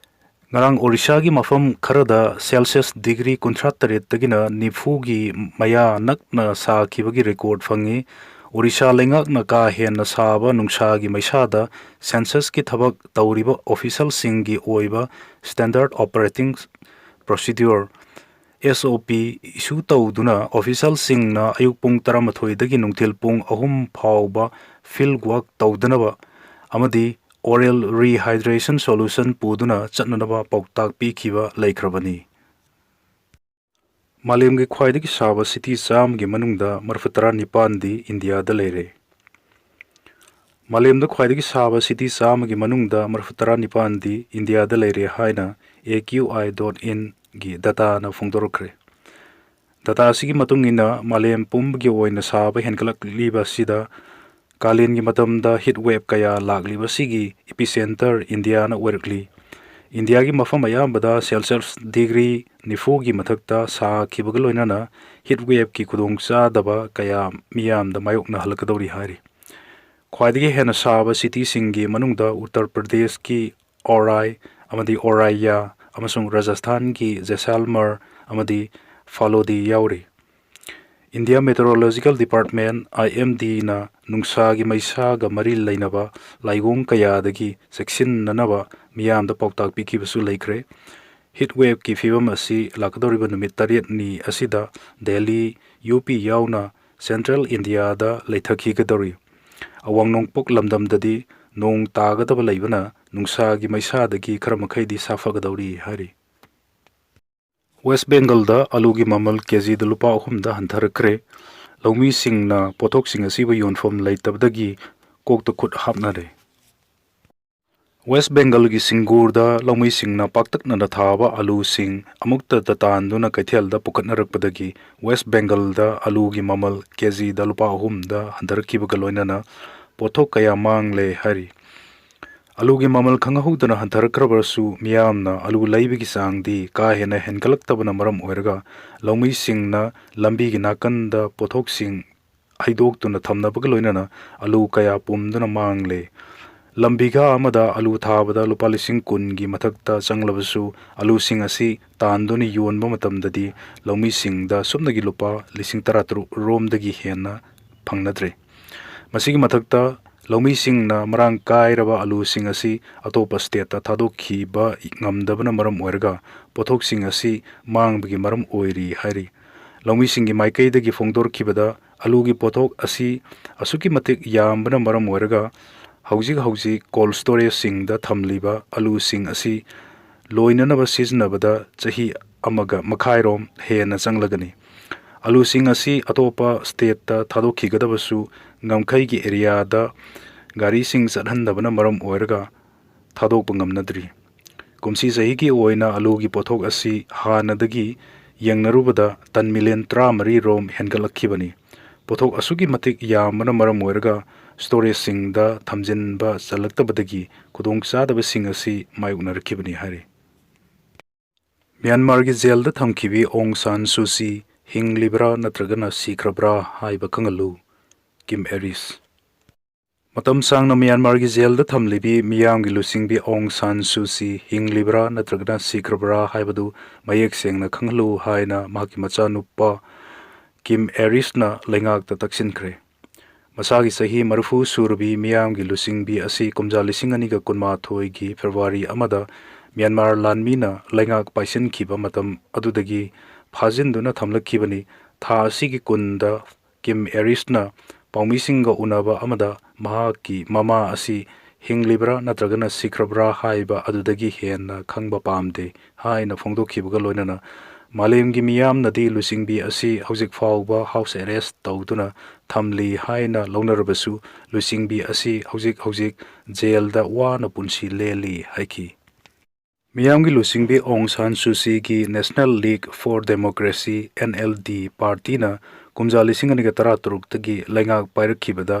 ꯉꯔꯥꯡ ꯑꯣꯔꯤꯁꯥꯒꯤ ꯃꯐꯝ ꯈꯔꯗ ꯁꯦꯜꯁꯤꯌꯁ ꯗꯤꯒ꯭ꯔꯤ ꯀꯨꯟꯊ꯭ꯔꯥ ꯇꯔꯦꯠꯇꯒꯤꯅ ꯅꯤꯐꯨꯒꯤ ꯃꯌꯥ ꯅꯛꯅ ꯁꯥꯈꯤꯕꯒꯤ ꯔꯦꯀꯣꯔꯗ ꯐꯪꯉꯤ꯫ ꯑꯣꯔꯤꯁꯥ ꯂꯩꯉꯥꯛꯅ ꯀꯥ ꯍꯦꯟꯅ ꯁꯥꯕ ꯅꯨꯡꯁꯥꯒꯤ ꯃꯩꯁꯥꯗ ꯁꯦꯟꯁꯁꯀꯤ ꯊꯕꯛ ꯇꯧꯔꯤꯕ ꯑꯣꯐꯤꯁꯤꯌꯦꯜꯁꯤꯡꯒꯤ ꯑꯣꯏꯕ Standard Operating Procedure, S O P, issue ꯇꯧꯗꯨꯅ ꯑꯣꯐꯤꯁꯤꯌꯦꯜꯁꯤꯡꯅ ꯑꯌꯨꯛ ꯄꯨꯡ ꯇꯔꯥꯃꯥꯊꯣꯏꯗꯒꯤ ꯅꯨꯡꯊꯤꯜ ꯄꯨꯡ ꯑꯍꯨꯝ ꯐꯥꯎꯕ field work ꯇꯧꯗꯅꯕ ꯑꯃꯗꯤ oral rehydration solution ꯄꯨꯗꯨꯅ ꯆꯠꯅꯅꯕ ꯄꯥꯎꯇꯥꯛ ꯄꯤꯈꯤꯕ ꯂꯩꯈ꯭ꯔꯕꯅꯤ꯫ ꯃꯥꯂꯦꯝꯒꯤ ꯈ꯭ꯋꯥꯏꯗꯒꯤ ꯁꯥꯕ city ꯆꯥꯝꯃꯒꯤ ꯃꯅꯨꯡꯗ ꯃꯔꯤꯐꯨꯇꯔꯥ ꯅꯤꯄꯥꯟꯗꯤ ꯏꯟꯗꯤꯌꯥꯗ ꯂꯩꯔꯦ꯫ ꯃꯥꯂꯦꯝꯗ ꯈ꯭ꯋꯥꯏꯗꯒꯤ ꯁꯥꯕ city ꯆꯥꯝꯃꯒꯤ ꯃꯅꯨꯡꯗ ꯃꯔꯤꯐꯨꯇꯔꯥ ꯅꯤꯄꯥꯟꯗꯤ ꯏꯟꯗꯤꯌꯥꯗ ꯂꯩꯔꯦ ꯍꯥꯏꯅ A Q I dot in ꯒꯤ dataꯅ ꯐꯣꯡꯗꯣꯔꯛꯈ꯭ꯔꯦ꯫ Data ꯑꯁꯤꯒꯤ ꯃꯇꯨꯡ ꯏꯟꯅ, ꯃꯥꯂꯦꯝ ꯄꯨꯝꯕꯒꯤ ꯑꯣꯏꯅ ꯁꯥꯕ ꯍꯦꯟꯒꯠꯂꯛꯂꯤꯕ ꯑꯁꯤꯗ ꯀꯥꯂꯦꯟꯒꯤ ꯃꯇꯝꯗ heat wave ꯀꯌꯥ ꯂꯥꯛꯂꯤꯕ ꯑꯁꯤꯒꯤ epicenter ꯏꯟꯗꯤꯌꯥꯅ ꯑꯣꯏꯔꯛꯂꯤ꯫ ꯏꯟꯗꯤꯌꯥꯒꯤ ꯃꯐꯝ ꯑꯌꯥꯝꯕꯗ Celsius degree ꯅꯤꯐꯨꯒꯤ ꯃꯊꯛꯇ ꯁꯥꯈꯤꯕꯒ ꯂꯣꯏꯅꯅ heat waveꯀꯤ ꯈꯨꯗꯣꯡꯆꯥꯗꯕ ꯀꯌꯥ ꯃꯤꯌꯥꯝꯗ ꯃꯥꯌꯣꯛꯅꯍꯜꯂꯛꯀꯗꯧꯔꯤ ꯍꯥꯏꯔꯤ꯫ ꯈ꯭ꯋꯥꯏꯗꯒꯤ ꯍꯦꯟꯅ ꯁꯥꯕ cityꯁꯤꯡꯒꯤ ꯃꯅꯨꯡꯗ ꯎꯠꯇꯔ ꯄ꯭ꯔꯗꯦꯁꯀꯤ ꯑꯣꯔꯥꯏ ꯑꯃꯗꯤ ꯑꯣꯔꯥꯏꯌꯥ ꯑꯃꯁꯨꯡ ꯔꯥꯖꯁꯊꯥꯟꯒꯤ ꯖꯦꯁꯥꯜꯃꯔ ꯑꯃꯗꯤ ꯐꯥꯂꯣꯗꯤ ꯌꯥꯎꯔꯤ꯫ India Meteorological Department, I M Dꯅ ꯅꯨꯡꯁꯥꯒꯤ ꯃꯩꯁꯥꯒ ꯃꯔꯤ ꯂꯩꯅꯕ ꯂꯥꯏꯑꯣꯡ ꯀꯌꯥꯗꯒꯤ ꯆꯦꯛꯁꯤꯟꯅꯅꯕ ꯃꯤꯌꯥꯝꯗ ꯄꯥꯎꯇꯥꯛ ꯄꯤꯈꯤꯕꯁꯨ ꯂꯩꯈ꯭ꯔꯦ꯫ Heat waveꯀꯤ ꯐꯤꯕꯝ ꯑꯁꯤ ꯂꯥꯛꯀꯗꯧꯔꯤꯕ ꯅꯨꯃꯤꯠ ꯇꯔꯦꯠꯅꯤ ꯑꯁꯤꯗ ꯗꯦꯜꯂꯤ, ꯌꯨ ꯄꯤ ꯌꯥꯎꯅ Central ꯏꯟꯗꯤꯌꯥꯗ ꯂꯩꯊꯈꯤꯒꯗꯧꯔꯤ꯫ ꯑꯋꯥꯡ ꯅꯣꯡꯄꯣꯛ ꯂꯝꯗꯝꯗꯗꯤ ꯅꯣꯡ ꯇꯥꯒꯗꯕ ꯂꯩꯕꯅ ꯅꯨꯡꯁꯥꯒꯤ ꯃꯩꯁꯥꯗꯒꯤ ꯈꯔ ꯃꯈꯩꯗꯤ ꯁꯥꯐꯒꯗꯧꯔꯤ ꯍꯥꯏꯔꯤ꯫ ꯋꯦꯁ ꯕꯦꯡꯒꯜꯗ ꯑꯂꯨꯒꯤ ꯃꯃꯜ ꯀꯦꯖꯤꯗ ꯂꯨꯄꯥ ꯑꯍꯨꯝꯗ ꯍꯟꯊꯔꯛꯈ꯭ꯔꯦ꯫ ꯂꯧꯃꯤꯁꯤꯡꯅ ꯄꯣꯠꯊꯣꯛꯁꯤꯡ ꯑꯁꯤꯕꯨ ꯌꯣꯟꯐꯝ ꯂꯩꯇꯕꯗꯒꯤ ꯀꯣꯛꯇ ꯈꯨꯠ ꯍꯥꯞꯅꯔꯦ꯫ ꯋꯦꯁ ꯕꯦꯡꯒꯜꯒꯤ ꯁꯤꯡꯒꯨꯔꯗ ꯂꯧꯃꯤꯁꯤꯡꯅ ꯄꯥꯛꯇꯛꯅꯅ ꯊꯥꯕ ꯑꯂꯨꯁꯤꯡ ꯑꯃꯨꯛꯇꯗ ꯇꯥꯟꯗꯨꯅ ꯀꯩꯊꯦꯜꯗ ꯄꯨꯈꯠꯅꯔꯛꯄꯗꯒꯤ ꯋꯦꯁ ꯕꯦꯡꯒꯜꯗ ꯑꯂꯨꯒꯤ ꯃꯃꯜ ꯀꯦꯖꯤꯗ ꯂꯨꯄꯥ ꯑꯍꯨꯝꯗ ꯍꯟꯊꯔꯛꯈꯤꯕꯒ ꯂꯣꯏꯅꯅ ꯄꯣꯠꯊꯣꯛ ꯀꯌꯥ ꯃꯥꯡꯂꯦ ꯍꯥꯏꯔꯤ꯫ ꯑꯂꯨꯒꯤ ꯃꯃꯜ ꯈꯪꯍꯧꯗꯅ ꯍꯟꯊꯔꯛꯈ꯭ꯔꯕꯁꯨ, ꯃꯤꯌꯥꯝꯅ ꯑꯂꯨ ꯂꯩꯕꯒꯤ ꯆꯥꯡꯗꯤ ꯀꯥ ꯍꯦꯟꯅ ꯍꯦꯟꯒꯠꯂꯛꯇꯕꯅ ꯃꯔꯝ ꯑꯣꯏꯔꯒ, ꯂꯧꯃꯤꯁꯤꯡꯅ ꯂꯝꯕꯤꯒꯤ ꯅꯥꯀꯟꯗ ꯄꯣꯠꯊꯣꯛꯁꯤꯡ ꯍꯩꯗꯣꯛꯇꯨꯅ ꯊꯝꯅꯕꯒ ꯂꯣꯏꯅꯅ ꯑꯂꯨ ꯀꯌꯥ ꯄꯨꯝꯗꯨꯅ ꯃꯥꯡꯂꯦ꯫ ꯂꯝ ꯕꯤꯘꯥ ꯑꯃꯗ ꯑꯂꯨ ꯊꯥꯕꯗ ꯂꯨꯄꯥ ꯂꯤꯁꯤꯡ ꯀꯨꯟꯒꯤ ꯃꯊꯛꯇ ꯆꯪꯂꯕꯁꯨ, ꯑꯂꯨꯁꯤꯡ ꯑꯁꯤ ꯇꯥꯟꯗꯨꯅ ꯌꯣꯟꯕ ꯃꯇꯝꯗꯗꯤ ꯂꯧꯃꯤꯁꯤꯡꯗ ꯁꯨꯞꯅꯒꯤ ꯂꯨꯄꯥ ꯂꯤꯁꯤꯡ ꯇꯔꯥꯇꯔꯨꯛ ꯔꯣꯝꯗꯒꯤ ꯍꯦꯟꯅ ꯐꯪꯅꯗ꯭ꯔꯦ꯫ ꯃꯁꯤꯒꯤ ꯃꯊꯛꯇ, ꯂꯧꯃꯤꯁꯤꯡꯅ ꯃꯔꯥꯡ ꯀꯥꯏꯔꯕ ꯑꯂꯨꯁꯤꯡ ꯑꯁꯤ ꯑꯇꯣꯞꯄ ꯁ꯭ꯇꯦꯠꯇ ꯊꯥꯗꯣꯛꯈꯤꯕ ꯉꯝꯗꯕꯅ ꯃꯔꯝ ꯑꯣꯏꯔꯒ ꯄꯣꯠꯊꯣꯛꯁꯤꯡ ꯑꯁꯤ ꯃꯥꯡꯕꯒꯤ ꯃꯔꯝ ꯑꯣꯏꯔꯤ ꯍꯥꯏꯔꯤ꯫ ꯂꯧꯃꯤꯁꯤꯡꯒꯤ ꯃꯥꯏꯀꯩꯗꯒꯤ ꯐꯣꯡꯗꯣꯔꯛꯈꯤꯕꯗ, ꯑꯂꯨꯒꯤ ꯄꯣꯠꯊꯣꯛ ꯑꯁꯤ ꯑꯁꯨꯛꯀꯤ ꯃꯇꯤꯛ ꯌꯥꯝꯕꯅ ꯃꯔꯝ ꯑꯣꯏꯔꯒ ꯍꯧꯖꯤꯛ ꯍꯧꯖꯤꯛ ꯀꯣꯜ ꯁ꯭ꯇꯣꯔꯦꯖꯁꯤꯡꯗ ꯊꯝꯂꯤꯕ ꯑꯂꯨꯁꯤꯡ ꯑꯁꯤ ꯂꯣꯏꯅꯅꯕ ꯁꯤꯖꯤꯟꯅꯕꯗ ꯆꯍꯤ ꯑꯃꯒ ꯃꯈꯥꯏꯔꯣꯝ ꯍꯦꯟꯅ ꯆꯪꯂꯒꯅꯤ꯫ ꯑꯂꯨꯁꯤꯡ ꯑꯁꯤ ꯑꯇꯣꯞꯄ ꯁ꯭ꯇꯦꯠꯇ ꯊꯥꯗꯣꯛꯈꯤꯒꯗꯕꯁꯨ ꯉꯝꯈꯩꯒꯤ ꯑꯦꯔꯤꯌꯥꯗ ꯒꯥꯔꯤꯁꯤꯡ ꯆꯠꯍꯟꯗꯕꯅ ꯃꯔꯝ ꯑꯣꯏꯔꯒ ꯊꯥꯗꯣꯛꯄ ꯉꯝꯅꯗ꯭ꯔꯤ꯫ ꯀꯨꯝꯁꯤ ꯆꯍꯤꯒꯤ ꯑꯣꯏꯅ ꯑꯂꯨꯒꯤ ꯄꯣꯠꯊꯣꯛ ꯑꯁꯤ ꯍꯥꯟꯅꯗꯒꯤ ꯌꯦꯡꯅꯔꯨꯕꯗ ꯇꯟ ꯃꯤꯂꯤꯌꯟ ꯇꯔꯥꯃꯔꯤ ꯔꯣꯝ ꯍꯦꯟꯒꯠꯂꯛꯈꯤꯕꯅꯤ꯫ ꯄꯣꯠꯊꯣꯛ ꯑꯁꯨꯛꯀꯤ ꯃꯇꯤꯛ ꯌꯥꯝꯕꯅ ꯃꯔꯝ ꯑꯣꯏꯔꯒ ꯁ꯭ꯇꯣꯔꯦꯖꯁꯤꯡꯗ ꯊꯝꯖꯤꯟꯕ ꯆꯜꯂꯛꯇꯕꯗꯒꯤ ꯈꯨꯗꯣꯡꯆꯥꯗꯕꯁꯤꯡ ꯑꯁꯤ ꯃꯥꯌꯣꯛꯅꯔꯛꯈꯤꯕꯅꯤ ꯍꯥꯏꯔꯤ꯫ ꯃ꯭ꯌꯥꯟꯃꯥꯔꯒꯤ ꯖꯦꯜꯗ ꯊꯝꯈꯤꯕꯤ ꯑꯣꯡ ꯁꯥꯟ ꯁꯨꯆꯤ ꯍꯤꯡꯂꯤꯕ꯭ꯔꯥ ꯅꯠꯇ꯭ꯔꯒꯅ ꯁꯤꯈ꯭ꯔꯕ꯭ꯔꯥ ꯍꯥꯏꯕ ꯈꯪꯍꯜꯂꯨ꯫ ꯀꯤꯝ ꯑꯦꯔꯤꯁ꯫ ꯃꯇꯝ ꯁꯥꯡꯅ ꯃ꯭ꯌꯥꯟꯃꯥꯔꯒꯤ ꯖꯦꯜꯗ ꯊꯝꯂꯤꯕꯤ ꯃꯤꯌꯥꯝꯒꯤ ꯂꯨꯆꯤꯡꯕꯤ ꯑꯣꯡ ꯁꯥꯟ ꯁꯨꯆꯤ ꯍꯤꯡꯂꯤꯕ꯭ꯔꯥ ꯅꯠꯇ꯭ꯔꯒꯅ ꯁꯤꯈ꯭ꯔꯕ꯭ꯔꯥ ꯍꯥꯏꯕꯗꯨ ꯃꯌꯦꯛ ꯁꯦꯡꯅ ꯈꯪꯍꯜꯂꯨ ꯍꯥꯏꯅ ꯃꯍꯥꯛꯀꯤ ꯃꯆꯥꯅꯨꯄꯥ ꯀꯤꯝ ꯑꯦꯔꯤꯁꯅ ꯂꯩꯉꯥꯛꯇ ꯇꯛꯁꯤꯟꯈ꯭ꯔꯦ꯫ ꯃꯁꯥꯒꯤ ꯆꯍꯤ ꯃꯔꯤꯐꯨ ꯁꯨꯔꯕꯤ ꯃꯤꯌꯥꯝꯒꯤ ꯂꯨꯆꯤꯡꯕꯤ ꯑꯁꯤ ꯀꯨꯝꯖꯥ ꯂꯤꯁꯤꯡ ꯑꯅꯤꯒ ꯀꯨꯟꯃꯥꯊꯣꯏꯒꯤ ꯐꯦꯕ꯭ꯔꯨꯋꯥꯔꯤ ꯑꯃꯗ ꯃ꯭ꯌꯥꯟꯃꯥꯔ ꯂꯥꯟꯃꯤꯅ ꯂꯩꯉꯥꯛ ꯄꯥꯏꯁꯤꯟꯈꯤꯕ ꯃꯇꯝ ꯑꯗꯨꯗꯒꯤ ꯐꯥꯖꯤꯟꯗꯨꯅ ꯊꯝꯂꯛꯈꯤꯕꯅꯤ꯫ ꯊꯥ ꯑꯁꯤꯒꯤ ꯀꯨꯟꯗ ꯀꯤꯝ ꯑꯦꯔꯤꯁꯅ ꯄꯥꯎꯃꯤꯁꯤꯡꯒ ꯎꯅꯕ ꯑꯃꯗ ꯃꯍꯥꯛꯀꯤ ꯃꯃꯥ ꯑꯁꯤ ꯍꯤꯡꯂꯤꯕ꯭ꯔꯥ ꯅꯠꯇ꯭ꯔꯒꯅ ꯁꯤꯈ꯭ꯔꯕ꯭ꯔꯥ ꯍꯥꯏꯕ ꯑꯗꯨꯗꯒꯤ ꯍꯦꯟꯅ ꯈꯪꯕ ꯄꯥꯝꯗꯦ ꯍꯥꯏꯅ ꯐꯣꯡꯗꯣꯛꯈꯤꯕꯒ ꯂꯣꯏꯅꯅ ꯃꯥꯂꯦꯝꯒꯤ ꯃꯤꯌꯥꯝꯅꯗꯤ ꯂꯨꯆꯤꯡꯕꯤ ꯑꯁꯤ ꯍꯧꯖꯤꯛ ꯐꯥꯎꯕ ꯍꯥꯎꯁ ꯑꯦꯔꯦꯁ ꯇꯧꯗꯨꯅ ꯊꯝꯂꯤ ꯍꯥꯏꯅ ꯂꯧꯅꯔꯕꯁꯨ, ꯂꯨꯆꯤꯡꯕꯤ ꯑꯁꯤ ꯍꯧꯖꯤꯛ ꯍꯧꯖꯤꯛ ꯖꯦꯜꯗ ꯋꯥꯅ ꯄꯨꯟꯁꯤ ꯂꯦꯜꯂꯤ ꯍꯥꯏꯈꯤ꯫ ꯃꯤꯌꯥꯝꯒꯤ ꯂꯨꯆꯤꯡꯕꯤ ꯑꯣꯡ ꯁꯥꯟ ꯁꯨꯆꯤꯒꯤ National League for Democracy, N L D, ꯄꯥꯔꯇꯤꯅ ꯀꯨꯝꯖꯥ ꯂꯤꯁꯤꯡ ꯑꯅꯤꯒ ꯇꯔꯥꯇꯔꯨꯛꯇꯒꯤ ꯂꯩꯉꯥꯛ ꯄꯥꯏꯔꯛꯈꯤꯕꯗ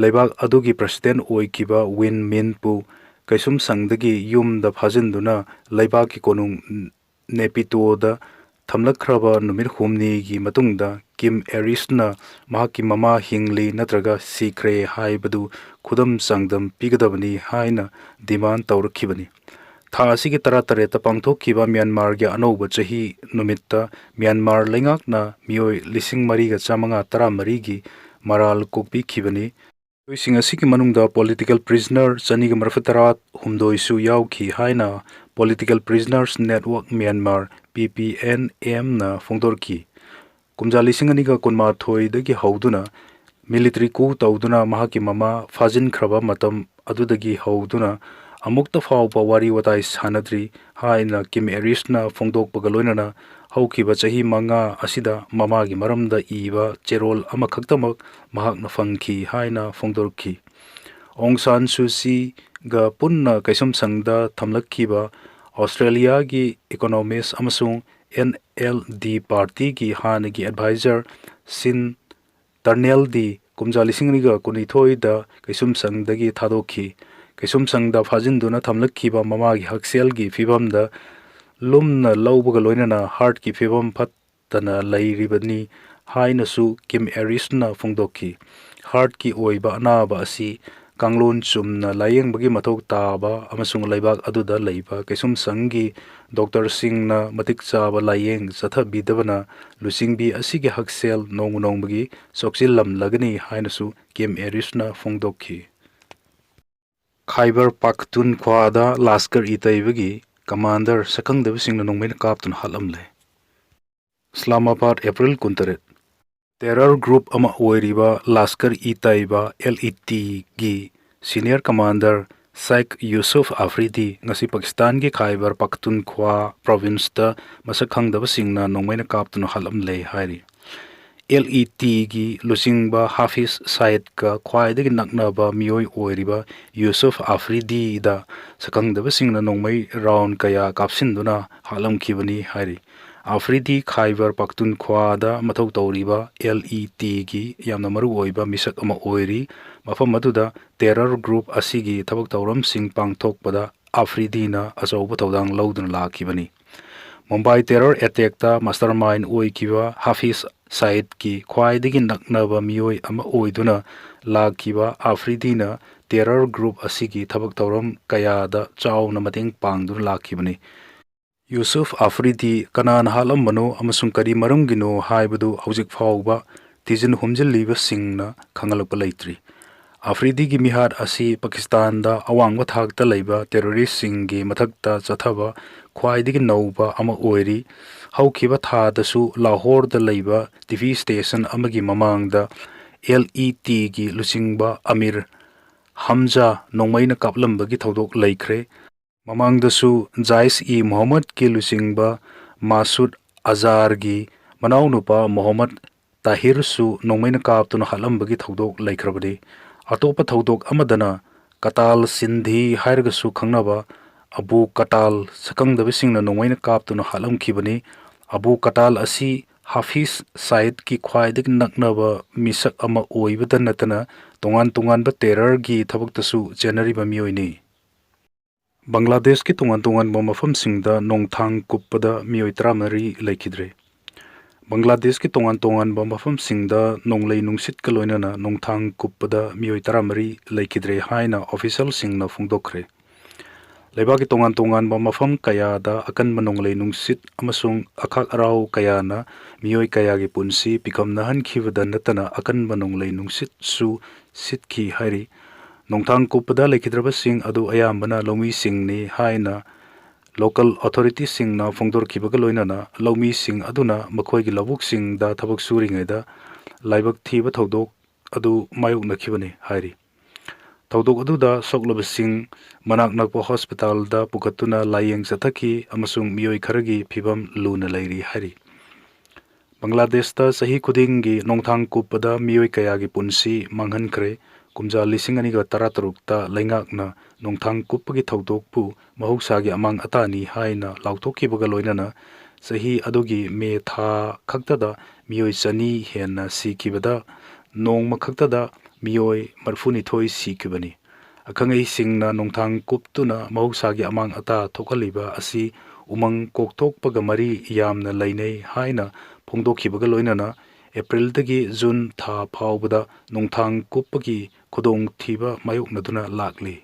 ꯂꯩꯕꯥꯛ ꯑꯗꯨꯒꯤ ꯄ꯭ꯔꯁꯤꯗꯦꯟ ꯑꯣꯏꯈꯤꯕ ꯋꯤꯟ ꯃꯤꯟꯄꯨ ꯀꯩꯁꯨꯝꯁꯪꯗꯒꯤ ꯌꯨꯝꯗ ꯐꯥꯖꯤꯟꯗꯨꯅ ꯂꯩꯕꯥꯛꯀꯤ ꯀꯣꯅꯨꯡ ꯅꯦꯄꯤꯇꯣꯗ ꯊꯝꯂꯛꯈ꯭ꯔꯕ ꯅꯨꯃꯤꯠ ꯍꯨꯝꯅꯤꯒꯤ ꯃꯇꯨꯡꯗ ꯀꯤꯝ ꯑꯦꯔꯤꯁꯅ ꯃꯍꯥꯛꯀꯤ ꯃꯃꯥ ꯍꯤꯡꯂꯤ ꯅꯠꯇ꯭ꯔꯒ ꯁꯤꯈ꯭ꯔꯦ ꯍꯥꯏꯕꯗꯨ ꯈꯨꯗꯝ ꯆꯥꯡꯗꯝ ꯄꯤꯒꯗꯕꯅꯤ ꯍꯥꯏꯅ ꯗꯤꯃꯥꯟ ꯇꯧꯔꯛꯈꯤꯕꯅꯤ꯫ ꯊꯥ ꯑꯁꯤꯒꯤ ꯇꯔꯥꯇꯔꯦꯠꯇ ꯄꯥꯡꯊꯣꯛꯈꯤꯕ ꯃ꯭ꯌꯥꯟꯃꯥꯔꯒꯤ ꯑꯅꯧꯕ ꯆꯍꯤ ꯅꯨꯃꯤꯠꯇ ꯃ꯭ꯌꯥꯟꯃꯥꯔ ꯂꯩꯉꯥꯛꯅ ꯃꯤꯑꯣꯏ ꯂꯤꯁꯤꯡ ꯃꯔꯤꯒ ꯆꯥꯃꯉꯥ ꯇꯔꯥꯃꯔꯤꯒꯤ ꯃꯔꯥꯜ ꯀꯣꯛꯄꯤꯈꯤꯕꯅꯤ꯫ ꯃꯤꯑꯣꯏꯁꯤꯡ ꯑꯁꯤꯒꯤ ꯃꯅꯨꯡꯗ political prisoner ꯆꯅꯤꯒ ꯃꯔꯤꯐꯨ ꯇꯔꯥ ꯍꯨꯝꯗꯣꯏꯁꯨ ꯌꯥꯎꯈꯤ ꯍꯥꯏꯅ Political Prisoners Network Myanmar, P P N M, ꯅ ꯐꯣꯡꯗꯣꯔꯛꯈꯤ꯫ ꯀꯨꯝꯖꯥ ꯂꯤꯁꯤꯡ ꯑꯅꯤꯒ ꯀꯨꯟꯃꯥꯊꯣꯏꯗꯒꯤ ꯍꯧꯗꯨꯅ military coup ꯇꯧꯗꯨꯅ ꯃꯍꯥꯛꯀꯤ ꯃꯃꯥ ꯐꯥꯖꯤꯟꯈ꯭ꯔꯕ ꯃꯇꯝ ꯑꯗꯨꯗꯒꯤ ꯍꯧꯗꯨꯅ ꯑꯃꯨꯛꯇ ꯐꯥꯎꯕ ꯋꯥꯔꯤ ꯋꯥꯇꯥꯏ ꯁꯥꯟꯅꯗ꯭ꯔꯤ ꯍꯥꯏꯅ ꯀꯤꯝ ꯑꯦꯔꯤꯁꯅ ꯐꯣꯡꯗꯣꯛꯄꯒ ꯂꯣꯏꯅꯅ ꯍꯧꯈꯤꯕ ꯆꯍꯤ ꯃꯉꯥ ꯑꯁꯤꯗ ꯃꯃꯥꯒꯤ ꯃꯔꯝꯗ ꯏꯕ ꯆꯦꯔꯣꯜ ꯑꯃꯈꯛꯇꯃꯛ ꯃꯍꯥꯛꯅ ꯐꯪꯈꯤ ꯍꯥꯏꯅ ꯐꯣꯡꯗꯣꯔꯛꯈꯤ꯫ ꯑꯣꯡ ꯁꯥꯟ ꯁꯨ ꯆꯤꯒ ꯄꯨꯟꯅ ꯀꯩꯁꯨꯝꯁꯪꯗ ꯊꯝꯂꯛꯈꯤꯕ ꯑꯣꯁꯇ꯭ꯔꯦꯂꯤꯌꯥꯒꯤ economist ꯑꯃꯁꯨꯡ N L D party ꯒꯤ ꯍꯥꯟꯅꯒꯤ advisor ꯁꯤꯟ ꯇꯔꯅꯦꯜꯗꯤ ꯀꯨꯝꯖꯥ ꯂꯤꯁꯤꯡ ꯑꯅꯤꯒ ꯀꯨꯟꯅꯤꯊꯣꯏꯗ ꯀꯩꯁꯨꯝꯁꯪꯗꯒꯤ ꯊꯥꯗꯣꯛꯈꯤ꯫ ꯀꯩꯁꯨꯝꯁꯪꯗ ꯐꯥꯖꯤꯟꯗꯨꯅ ꯊꯝꯂꯛꯈꯤꯕ ꯃꯃꯥꯒꯤ ꯍꯛꯁꯦꯜꯒꯤ ꯐꯤꯕꯝꯗ ꯂꯨꯝꯅ ꯂꯧꯕꯒ ꯂꯣꯏꯅꯅ heart ꯀꯤ ꯐꯤꯕꯝ ꯐꯠꯇꯅ ꯂꯩꯔꯤꯕꯅꯤ ꯍꯥꯏꯅꯁꯨ ꯀꯤꯝ ꯑꯦꯔꯤꯁꯅ ꯐꯣꯡꯗꯣꯛꯈꯤ꯫ Heart ꯀꯤ ꯑꯣꯏꯕ ꯑꯅꯥꯕ ꯑꯁꯤ ꯀꯥꯡꯂꯣꯟ ꯆꯨꯝꯅ ꯂꯥꯌꯦꯡꯕꯒꯤ ꯃꯊꯧ ꯇꯥꯕ ꯑꯃꯁꯨꯡ ꯂꯩꯕꯥꯛ ꯑꯗꯨꯗ ꯂꯩꯕ ꯀꯩꯁꯨꯝꯁꯪꯒꯤ doctor ꯁꯤꯡꯅ ꯃꯇꯤꯛ ꯆꯥꯕ ꯂꯥꯌꯦꯡ ꯆꯠꯊꯕꯤꯗꯕꯅ ꯂꯨꯆꯤꯡꯕꯤ ꯑꯁꯤꯒꯤ ꯍꯛꯁꯦꯜ ꯅꯣꯡꯃ ꯅꯣꯡꯃꯒꯤ ꯁꯣꯛꯆꯤꯜꯂꯝꯂꯒꯅꯤ ꯍꯥꯏꯅꯁꯨ ꯀꯤꯝ ꯑꯦꯔꯤꯁꯅ ꯐꯣꯡꯗꯣꯛꯈꯤ꯫ ꯈꯥꯏꯕꯔ ꯄꯥꯈꯇꯨꯟꯈ꯭ꯋꯥꯗ ꯂꯥꯁꯀꯔ-ꯏ-ꯇꯩꯕꯒꯤ commander ꯁꯛꯈꯪꯗꯕꯁꯤꯡꯅ ꯅꯣꯡꯃꯩꯅ ꯀꯥꯞꯇꯨꯅ ꯍꯥꯠꯂꯝꯂꯦ꯫ ꯏꯁꯂꯥꯃꯥꯕꯥꯗ, April ꯀꯨꯟꯇꯔꯦꯠ꯫ Terror group ꯑꯃ ꯑꯣꯏꯔꯤꯕ ꯂꯥꯁꯀꯔ-ꯏ-ꯇꯩꯕ, L E T, ꯒꯤ senior commander ꯁꯥꯏꯈ ꯌꯨꯁꯨꯐ ꯑꯐ꯭ꯔꯤꯗꯤ ꯉꯁꯤ ꯄꯥꯀꯤꯁꯇꯥꯟꯒꯤ ꯈꯥꯏꯕꯔ ꯄꯥꯈꯇꯨꯟꯈ꯭ꯋꯥ province ꯇ ꯃꯁꯛ ꯈꯪꯗꯕꯁꯤꯡꯅ ꯅꯣꯡꯃꯩꯅ ꯀꯥꯞꯇꯨꯅ ꯍꯥꯠꯂꯝꯂꯦ ꯍꯥꯏꯔꯤ꯫ L E T ꯒꯤ ꯂꯨꯆꯤꯡꯕ ꯍꯥꯐꯤꯖ ꯁꯥꯏꯗꯀ ꯈ꯭ꯋꯥꯏꯗꯒꯤ ꯅꯛꯅꯕ ꯃꯤꯑꯣꯏ ꯑꯣꯏꯔꯤꯕ ꯌꯨꯁꯨꯐ ꯑꯐ꯭ꯔꯤꯗꯤꯗ ꯁꯛꯈꯪꯗꯕꯁꯤꯡꯅ ꯅꯣꯡꯃꯩ round ꯀꯌꯥ ꯀꯥꯞꯁꯤꯟꯗꯨꯅ ꯍꯥꯠꯂꯝꯈꯤꯕꯅꯤ ꯍꯥꯏꯔꯤ꯫ ꯑꯐ꯭ꯔꯤꯗꯤ ꯈꯥꯏꯕꯔ ꯄꯥꯈꯇꯨꯟꯈ꯭ꯋꯥꯗ ꯃꯊꯧ ꯇꯧꯔꯤꯕ L E T ꯒꯤ ꯌꯥꯝꯅ ꯃꯔꯨꯑꯣꯏꯕ ꯃꯤꯁꯛ ꯑꯃ ꯑꯣꯏꯔꯤ꯫ ꯃꯐꯝ ꯑꯗꯨꯗ terror group ꯑꯁꯤꯒꯤ ꯊꯕꯛ ꯊꯧꯔꯝꯁꯤꯡ ꯄꯥꯡꯊꯣꯛꯄꯗ ꯑꯐ꯭ꯔꯤꯗꯤꯅ ꯑꯆꯧꯕ ꯊꯧꯗꯥꯡ ꯂꯧꯗꯨꯅ ꯂꯥꯛꯈꯤꯕꯅꯤ꯫ ꯃꯨꯝꯕꯥꯏ terror attack ꯇ mastermind ꯑꯣꯏꯈꯤꯕ ꯍꯥꯐꯤꯖ ꯁꯥꯏꯗꯀꯤ ꯈ꯭ꯋꯥꯏꯗꯒꯤ ꯅꯛꯅꯕ ꯃꯤꯑꯣꯏ ꯑꯃ ꯑꯣꯏꯗꯨꯅ ꯂꯥꯛꯈꯤꯕ ꯑꯐ꯭ꯔꯤꯗꯤꯅ terror group ꯑꯁꯤꯒꯤ ꯊꯕꯛ ꯊꯧꯔꯝ ꯀꯌꯥꯗ ꯆꯥꯎꯅ ꯃꯇꯦꯡ ꯄꯥꯡꯗꯨꯅ ꯂꯥꯛꯈꯤꯕꯅꯤ꯫ ꯌꯨꯁꯨꯐ ꯑꯐ꯭ꯔꯤꯗꯤ ꯀꯅꯥꯅ ꯍꯥꯠꯂꯝꯕꯅꯣ ꯑꯃꯁꯨꯡ ꯀꯔꯤ ꯃꯔꯝꯒꯤꯅꯣ ꯍꯥꯏꯕꯗꯨ ꯍꯧꯖꯤꯛ ꯐꯥꯎꯕ ꯊꯤꯖꯤꯟ ꯍꯨꯝꯖꯤꯜꯂꯤꯕꯁꯤꯡꯅ ꯈꯪꯍꯜꯂꯛꯄ ꯂꯩꯇ꯭ꯔꯤ꯫ ꯑꯐ꯭ꯔꯤꯗꯤꯒꯤ ꯃꯤꯍꯥꯠ ꯑꯁꯤ ꯄꯥꯀꯤꯁꯇꯥꯟꯗ ꯑꯋꯥꯡꯕ ꯊꯥꯛꯇ ꯂꯩꯕ terroristꯁꯤꯡꯒꯤ ꯃꯊꯛꯇ ꯆꯠꯊꯕ ꯈ꯭ꯋꯥꯏꯗꯒꯤ ꯅꯧꯕ ꯑꯃ ꯑꯣꯏꯔꯤ꯫ ꯍꯧꯈꯤꯕ ꯊꯥꯗꯁꯨ ꯂꯥꯍꯣꯔꯗ ꯂꯩꯕ TV station ꯑꯃꯒꯤ ꯃꯃꯥꯡꯗ LETꯒꯤ ꯂꯨꯆꯤꯡꯕ ꯑꯃꯤꯔ ꯍꯝꯖꯥ ꯅꯣꯡꯃꯩꯅ ꯀꯥꯞꯂꯝꯕꯒꯤ ꯊꯧꯗꯣꯛ ꯂꯩꯈ꯭ꯔꯦ꯫ ꯃꯃꯥꯡꯗꯁꯨ ꯖꯥꯏꯁ-ꯏ-ꯃꯣꯍꯝꯃꯗꯀꯤ ꯂꯨꯆꯤꯡꯕ ꯃꯥꯁꯨꯗ ꯑꯖꯥꯔꯒꯤ ꯃꯅꯥꯎꯅꯨꯄꯥ ꯃꯣꯍꯝꯃꯗ ꯇꯥꯍꯤꯔꯁꯨ ꯅꯣꯡꯃꯩꯅ ꯀꯥꯞꯇꯨꯅ ꯍꯥꯠꯂꯝꯕꯒꯤ ꯊꯧꯗꯣꯛ ꯂꯩꯈ꯭ꯔꯕꯅꯤ꯫ ꯑꯇꯣꯞꯄ ꯊꯧꯗꯣꯛ ꯑꯃꯗꯅ ꯀꯇꯥꯜ ꯁꯤꯟꯙꯤ ꯍꯥꯏꯔꯒꯁꯨ ꯈꯪꯅꯕ ꯑꯕꯨ ꯀꯇꯥꯜ ꯁꯛꯈꯪꯗꯕꯁꯤꯡꯅ ꯅꯣꯡꯃꯩꯅ ꯀꯥꯞꯇꯨꯅ ꯍꯥꯠꯂꯝꯈꯤꯕꯅꯤ꯫ ꯑꯕꯨ ꯀꯇꯥꯜ ꯑꯁꯤ ꯍꯥꯐꯤꯖ ꯁꯥꯏꯗꯀꯤ ꯈ꯭ꯋꯥꯏꯗꯒꯤ ꯅꯛꯅꯕ ꯃꯤꯁꯛ ꯑꯃ ꯑꯣꯏꯕꯗ ꯅꯠꯇꯅ ꯇꯣꯉꯥꯟ ꯇꯣꯉꯥꯟꯕ terrorꯒꯤ ꯊꯕꯛꯇꯁꯨ ꯆꯦꯟꯅꯔꯤꯕ ꯃꯤꯑꯣꯏꯅꯤ꯫ ꯕꯪꯒ꯭ꯂꯥꯗꯦꯁꯀꯤ ꯇꯣꯉꯥꯟ ꯇꯣꯉꯥꯟꯕ ꯃꯐꯝꯁꯤꯡꯗ ꯅꯣꯡꯊꯥꯡ ꯀꯨꯞꯄꯗ ꯃꯤꯑꯣꯏ ꯇꯔꯥꯃꯔꯤ ꯂꯩꯈꯤꯗ꯭ꯔꯦ꯫ ꯕꯪꯒ꯭ꯂꯥꯗꯦꯁꯀꯤ ꯇꯣꯉꯥꯟ ꯇꯣꯉꯥꯟꯕ ꯃꯐꯝꯁꯤꯡꯗ ꯅꯣꯡꯂꯩ ꯅꯨꯡꯁꯤꯠꯀ ꯂꯣꯏꯅꯅ ꯅꯣꯡꯊꯥꯡ ꯀꯨꯞꯄꯗ ꯃꯤꯑꯣꯏ ꯇꯔꯥꯃꯔꯤ ꯂꯩꯈꯤꯗ꯭ꯔꯦ ꯍꯥꯏꯅ officialꯁꯤꯡꯅ ꯐꯣꯡꯗꯣꯛꯈ꯭ꯔꯦ꯫ ꯂꯩꯕꯥꯛꯀꯤ ꯇꯣꯉꯥꯟ ꯇꯣꯉꯥꯟꯕ ꯃꯐꯝ ꯀꯌꯥꯗ ꯑꯀꯟꯕ ꯅꯣꯡꯂꯩ ꯅꯨꯡꯁꯤꯠ ꯑꯃꯁꯨꯡ ꯑꯈꯥꯛ ꯑꯔꯥꯎ ꯀꯌꯥꯅ ꯃꯤꯑꯣꯏ ꯀꯌꯥꯒꯤ ꯄꯨꯟꯁꯤ ꯄꯤꯀꯝꯅꯍꯟꯈꯤꯕꯗ ꯅꯠꯇꯅ ꯑꯀꯟꯕ ꯅꯣꯡꯂꯩ ꯅꯨꯡꯁꯤꯠꯁꯨ ꯁꯤꯠꯈꯤ ꯍꯥꯏꯔꯤ꯫ ꯅꯣꯡꯊꯥꯡ ꯀꯨꯞꯄꯗ ꯂꯩꯈꯤꯗ꯭ꯔꯕꯁꯤꯡ ꯑꯗꯨ ꯑꯌꯥꯝꯕꯅ ꯂꯧꯃꯤꯁꯤꯡꯅꯤ ꯍꯥꯏꯅ local authorityꯁꯤꯡꯅ ꯐꯣꯡꯗꯣꯔꯛꯈꯤꯕꯒ ꯂꯣꯏꯅꯅ ꯂꯧꯃꯤꯁꯤꯡ ꯑꯗꯨꯅ ꯃꯈꯣꯏꯒꯤ ꯂꯧꯕꯨꯛꯁꯤꯡꯗ ꯊꯕꯛ ꯁꯨꯔꯤꯉꯩꯗ ꯂꯥꯏꯕꯛ ꯊꯤꯕ ꯊꯧꯗꯣꯛ ꯑꯗꯨ ꯃꯥꯌꯣꯛꯅꯈꯤꯕꯅꯤ ꯍꯥꯏꯔꯤ꯫ ꯊꯧꯗꯣꯛ ꯑꯗꯨꯗ ꯁꯣꯛꯂꯕꯁꯤꯡ ꯃꯅꯥꯛ ꯅꯛꯄ hospitalꯗ ꯄꯨꯈꯠꯇꯨꯅ ꯂꯥꯌꯦꯡ ꯆꯠꯊꯈꯤ ꯑꯃꯁꯨꯡ ꯃꯤꯑꯣꯏ ꯈꯔꯒꯤ ꯐꯤꯕꯝ ꯂꯨꯅ ꯂꯩꯔꯤ ꯍꯥꯏꯔꯤ꯫ ꯕꯪꯒ꯭ꯂꯥꯗꯦꯁꯇ ꯆꯍꯤ ꯈꯨꯗꯤꯡꯒꯤ ꯅꯣꯡꯊꯥꯡ ꯀꯨꯞꯄꯗ ꯃꯤꯑꯣꯏ ꯀꯌꯥꯒꯤ ꯄꯨꯟꯁꯤ ꯃꯥꯡꯍꯟꯈ꯭ꯔꯦ꯫ ꯀꯨꯝꯖꯥ ꯂꯤꯁꯤꯡ ꯑꯅꯤꯒ ꯇꯔꯥꯇꯔꯨꯛꯇ ꯂꯩꯉꯥꯛꯅ ꯅꯣꯡꯊꯥꯡ ꯀꯨꯞꯄꯒꯤ ꯊꯧꯗꯣꯛꯄꯨ ꯃꯍꯧꯁꯥꯒꯤ ꯑꯃꯥꯡ ꯑꯇꯥꯅꯤ ꯍꯥꯏꯅ ꯂꯥꯎꯊꯣꯛꯈꯤꯕꯒ ꯂꯣꯏꯅꯅ ꯆꯍꯤ ꯑꯗꯨꯒꯤ ꯃꯦ ꯊꯥ ꯈꯛꯇꯗ ꯃꯤꯑꯣꯏ ꯆꯅꯤ ꯍꯦꯟꯅ ꯁꯤꯈꯤꯕꯗ ꯅꯣꯡꯃ ꯈꯛꯇꯗ ꯃꯤꯑꯣꯏ ꯃꯔꯤꯐꯨꯅꯤꯊꯣꯏ ꯁꯤꯈꯤꯕꯅꯤ꯫ ꯑꯈꯪ ꯑꯍꯩꯁꯤꯡꯅ ꯅꯣꯡꯊꯥꯡ ꯀꯨꯞꯇꯨꯅ ꯃꯍꯧꯁꯥꯒꯤ ꯑꯃꯥꯡ ꯑꯇꯥ ꯊꯣꯛꯍꯜꯂꯤꯕ ꯑꯁꯤ ꯎꯃꯪ ꯀꯣꯛꯊꯣꯛꯄꯒ ꯃꯔꯤ ꯌꯥꯝꯅ ꯂꯩꯅꯩ ꯍꯥꯏꯅ ꯐꯣꯡꯗꯣꯛꯈꯤꯕꯒ ꯂꯣꯏꯅꯅ ꯑꯦꯄ꯭ꯔꯤꯜꯗꯒꯤ ꯖꯨꯟ ꯊꯥ ꯐꯥꯎꯕꯗ ꯅꯣꯡꯊꯥꯡ ꯀꯨꯞꯄꯒꯤ ꯈꯨꯗꯣꯡꯊꯤꯕ ꯃꯥꯌꯣꯛꯅꯗꯨꯅ ꯂꯥꯛꯂꯤ꯫